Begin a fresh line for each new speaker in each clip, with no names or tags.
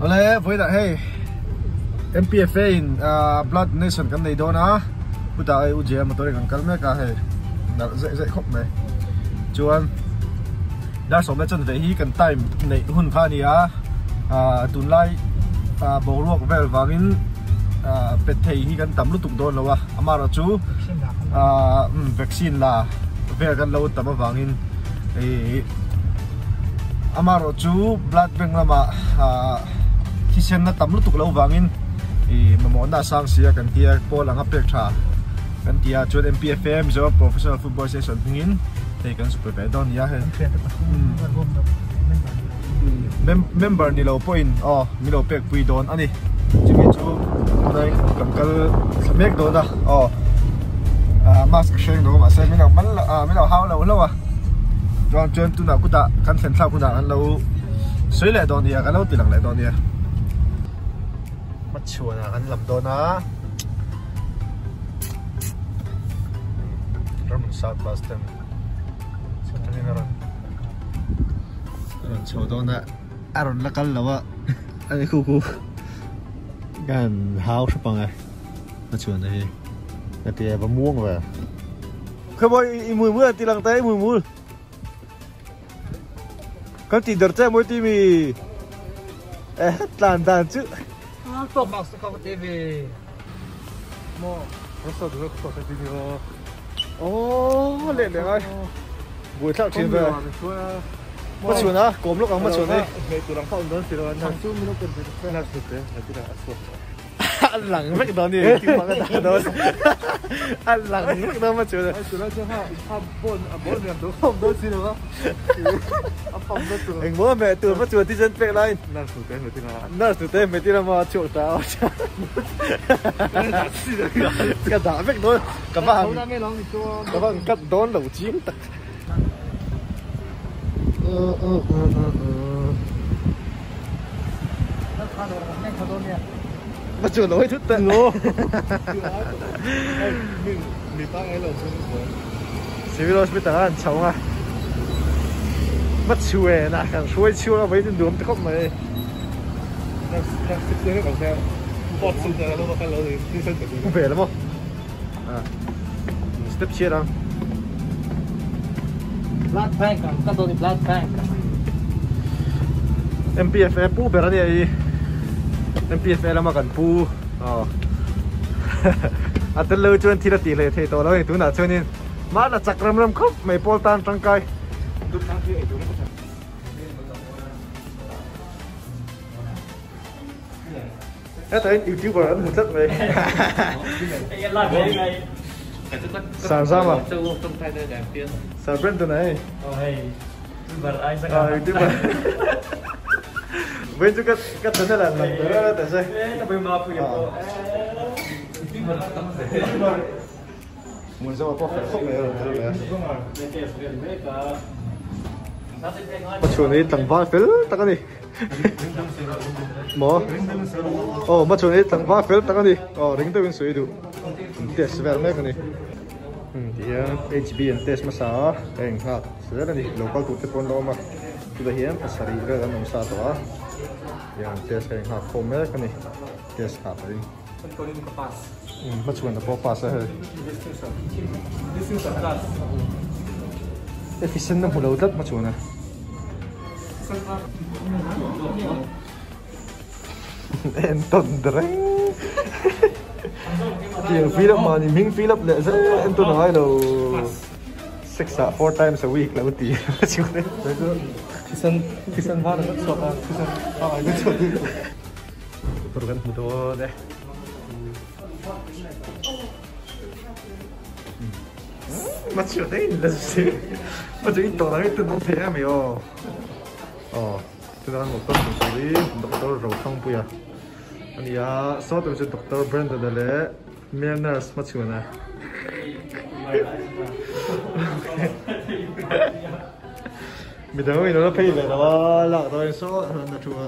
Awle vawiinah hei MPFA in blood donation kan nei dawn a chutah hei U Jia motor in kan kal mek a hei nalh zeih zeih khawp mai chuan dar sawmna chanve hi kan time neih hun kha a ni a tunlai boruak vel vangin pet thei hi kan tam lutuk dawn lo a amaherawhchu vaccine la vel kan lo tam avangin ih amaherawh chu blood bank lamah ah thisen na tam lutuk loh vangin ih mamawhna a sang si a kan tia pawl anga pek tha kan ti a chuan M_P_F_A Mizoram Professional Football Association hmingin hei kan zuk pe ve dawn a ni a hei member ni lo pawhin aw min lo pek pui dawn a ni chumi chu tunah kan kal thla mek dawn a aw ah mask a hreng lo mahse min lo man lo ah min lo hau lo hlauh a chuan chuan tunah kutah kan thlen thlak hunah an lo sawi leh dawn nia kan lo ti lang leh dawn nia hmachhuanah kan lam dawn a Ramhmun South Bus Stand atangin a rawn a rawn chho dawn a a rawn la kal lo a ani khu khu ka han hau hrep ang e hmachhuana hi ka ti a va muang ve. Khawi i mui mui an ti lang ta i mui mul. Kan ti der che mawi ti mi. Eh tlan dan chu.
Tawk mak se ka te ve.
Mo rosa du ko sa ti ni o. Oh le le ngai. Buai thlak thin ve. Ma chun a kom lok ang ma chun ei.
Hei tu lang pa un don siro an. Chu mi lo pen ve. Na su te na ti na asu.
A lang vek dawn ni engtin mah ka dah dawn a lang vek dawn maw chuan engmaw a hmeh tur maw chuan thisen pek laiin nurse tute hmeh tir a maw a chhuak ta a ka dah vek dawn ka va han ka va han cut dawn lo chiang tak. Ma chuan lo hei thut teh. Civil Hospital a an chho a. Ma chhuen a kan hruai chhuak a vawiin nuam ti khawp mai. Ve la maw. Step chhiat ang.
Blood bank ang ka dawn i blood bank.
MPFA pu ber ania i MPFA lama kan pu aw a tel lo chuan thil a tih hleh thei tawh lo a ni tunah chuanin mahna chak ram ram khawp mai pawl tan tangkai. Hetah hian youtuber an hmu tlat mai. Sarzama. Sir Brandon a hei. Ah youtuber. Vawiin chu ka ka channel ah lang ber a ta che. Hmunzawma pawh fel khawp mai a rawn tel ve a. Hmachhuan hi tlangval fel tak a ni. Maw? Aw hmachhuan hi tlangval fel tak a ni. Aw ring deuhin sawi duh. An test vel mek a ni. Hmm tihian HB an test hmasa a, ka inghak zel a ni. Lo kal tur te pawh an lo awm a. Chutah hian pasarih vel an awm sa tawh a. Tihian an test ka inghak khawm mek a ni. Test nghah pahin. Hmachhuan a pawh pass a hei. Efficient a hmu lo tlat hmachhuan a. En tawn reng. Tiang fill up mahni hming fill up leh zel en tawn a ngai lo. Six ah four times a week lo ti hmachhuan e.
Thisen thisen var a chhuak a thisen var a chhuak.
Motor kan hmu dawn e. Ma chu te in la si. Ma chu in tawh lang in tun thei a mi aw. Aw, chuan motor hmu tur hi Doctor Rothangpuia a ni a, saw tur chu Doctor Brandon-a leh male nurse hmachhuana. Midang in a la phei ve lo a, lak dawn in saw an a thu a.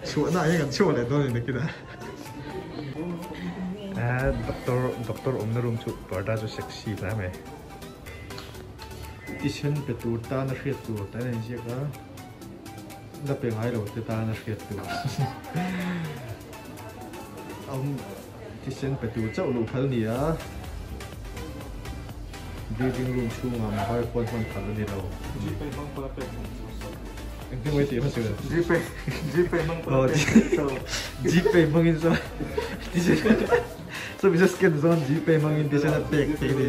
Chhuahna ah hian kan chhuak leh dawn a ni nakin a. Eh doctor doctor awmna room chu parda chu sexy hle mai. Thisen pe tur tan a hriat tur tan a inziak a. la pe ngai lo te tan a hriat tur awm thisen pe tur chauh luh phal ni a building room chhungah mobile phone hman phal a ni lo. Engtin nge tih hmasa ber?
Gpay Gpay hmang pawh a pek theih so.
Gpay hmangin chuan thisen chumi chu scan zawn Gpay hmangin thisen a pek theih a ni.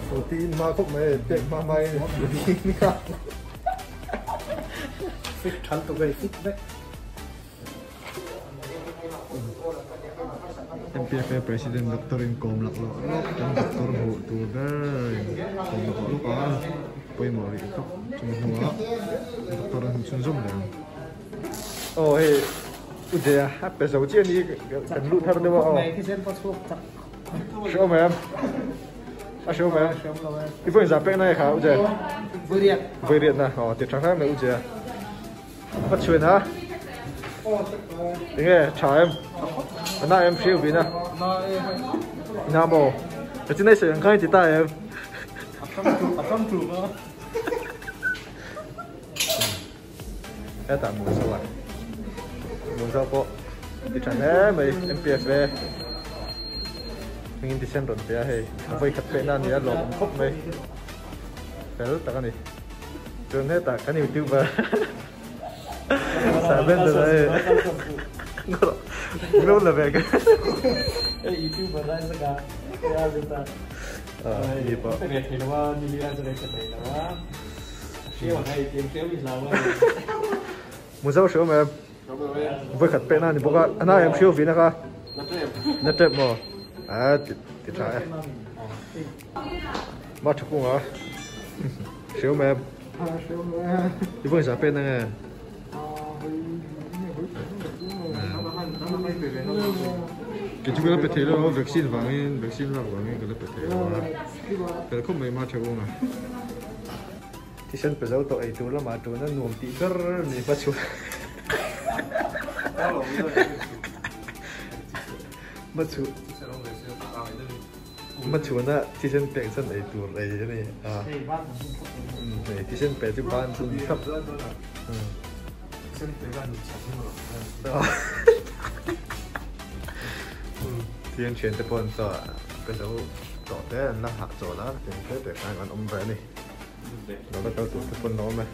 Scooty in hma khawp mai pek hma hma in
Fit than tuk hei fit vek.
MPFA President Doctor in kawm lak loh lawk kan doctor hmuh tur ber in kawm lak lawk a pawimawh rih khawp chumi hnuah doctor an hmu chhunzawm leh ang. Aw hei U Jaya a pe zo chiah ni kan luh thar deuh a aw. Hre awm em? A hre awm em? I vawiin zah pek na nge kha U Jaya?
Vawi riat.
Vawi riat na aw ti tha hle mai U Jaya. A chhuan a enge tha em a na em hriau vin a na maw ka chinai sawi ang khan i ti ta em
a tam tluk a
hetah Muanzo a Muanzo pawh ti tha hle mai M_P_F e hmingin ti sen rawn pe a hei a vawi khat pehna a ni a lawmawm khawp mai fel tak a ni. Chuan hetah kan youtuber Saben ta dai Ngro la ve ka
Hey youtuber lai saka ya zeta
Ah ni pa
Ve thei lo a ni li lai zeta thei lo a Hriau an hei tiang hriau i hlau a
Muzo hriau mem Voi khat pek na ni bawk a ana em hriau vin a kha Na tep maw Ah ti tha e Ma tha kung a Hriau mem I vawi zah pek na nge Kei chu ka la pe thei lo a vaccine vangin vaccine lak vangin ka la pe thei lo a Fel khawp mai ma tha kung a Thisen pe zo tawh ei tur lamah tuna nuam tih ber ni hma chhuah Hma chhuah Hma chhuahna thisen pek chuan ei tur ei a ni a Hei thisen pe chu ban chun thlap Thian thiante pawh an chaw pe zo tawh te an la hahchawl a tiang te te khan an awm ve a ni. Lo la kal tur te pawn la awm e.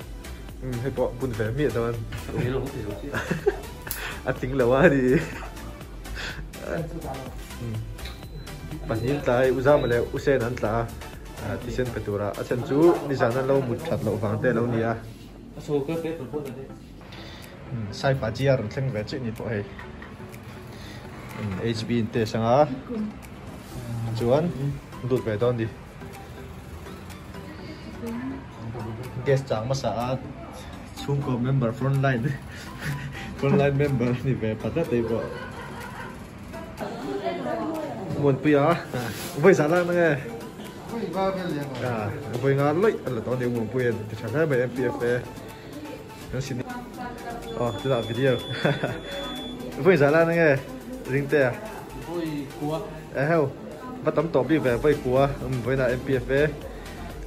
Umm hei pawh bun ve miah dawn. A tling lo a ni. Pahnih an tla a hei Uzama leh Usen an tla a thisen pe tura a chhan chu nizan an lo mut that loh vang te a lo ni a. Saipa chi a rawn thleng ve chiah ni pawh hei. HB in test anga chuan lut ve dawn ni. Guest chang hmasa a chhungkaw member front line front line member ni ve phat tlat ei pawh Muanpui a vawi zah lak na nge vawi nga lawih a la tawh a ni Muanpui a ti tha hle mai M_P_F_A kan sin aw chutah video vawi zah lak na nge ringte a
vawi kua
eheu va tam tawh bik ve vawi kua vawiinah M_P_F_A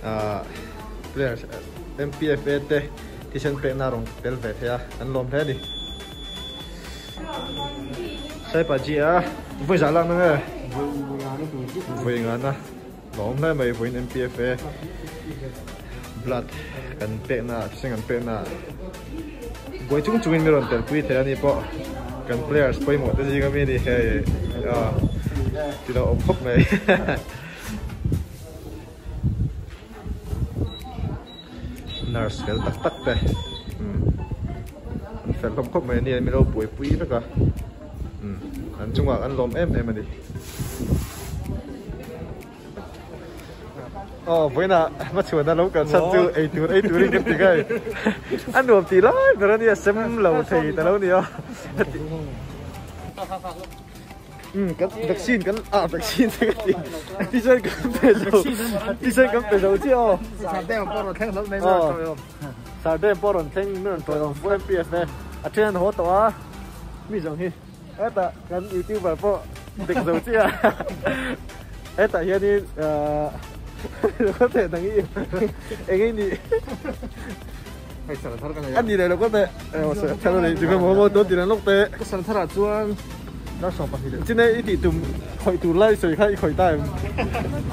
ah players M_P_F_A te thisen pekna a rawn tel ve thei a an lawm hle a ni Saipa G a vawi zah lak na nge vawi ngana Lawm hle mai vawiin MPFA blood kan pekna thisen kan pekna buai chung chungin mi rawn telpui thei a ni pawh kan players pawimawh te zing ami a ni hei ah ti lo awm khawp mai nurse fel tak tak te an fel hlawm khawp mai a ni an mi lo buaipui vek a an chungah an lawm em em a ni. Aw vawiinah hmachhuana lo kal chhan chu ei tur ei turin kan ti ngai a nuam tih lai ber a nia sem lo thei ta lo nia umm kan vaccine kan ah vaccine te ka ti thisen kan pe zo thisen kan pe zo chiah aw aw sardem pawh rawn thleng min rawn tawiawm fu M_P_F e a then an haw tawh a mi zawng hi. Hetah kan youtuber pawh dik zo chiah a hetah hianin ahh. Lo kal teh nang i eng i nih.
Hei sal thar ka nei
a. Ani leh lo kal teh. Sal thar a nei chu ka maw maw tuan ti lan lawk teh.
Ka sal thar ah chuan dar 12 leh.
Chine i tih tum khawih tur lai sawi kha i khawih ta em?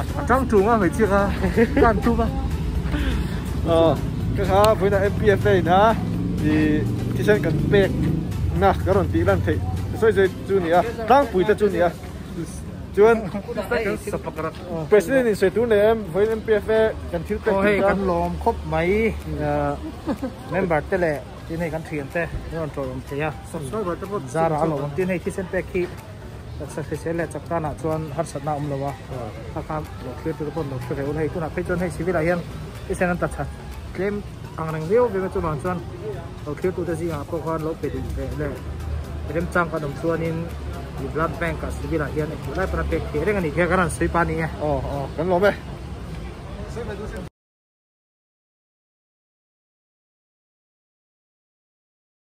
A tang tung a hmeichhia kha ka han tum a.
Aw ka kha vawiinah MPFA in a i thisen kan pek na ka rawn tih lan theih sawi sawi chu a ni a tlangpui te chu a ni a chuan President in sawi tur nei em vawiin MPFA kan thil pek
tur kha. Kan lawm khawp mai member te leh tin hei kan thian te an rawn tawih thei a zara a lawm tin hei thisen pek hi taksa hrisel leh chak tanah chuan harsatna a awm lo a kha kha lo thlir tur pawh an lo hre ve ul hei tunah phei chuan hei civil ah hian thisen an ta chat tlem ang reng viau viau chuvang chuan lo thlir tute zingah pawh khan lo pe duh ve leh remchang kan awm chuanin i blood bank ah civil ah hian engtik lai pawn a pek theih reng a ni kha kan rawn sawi pa a ni e.
Aw aw kan lawm e.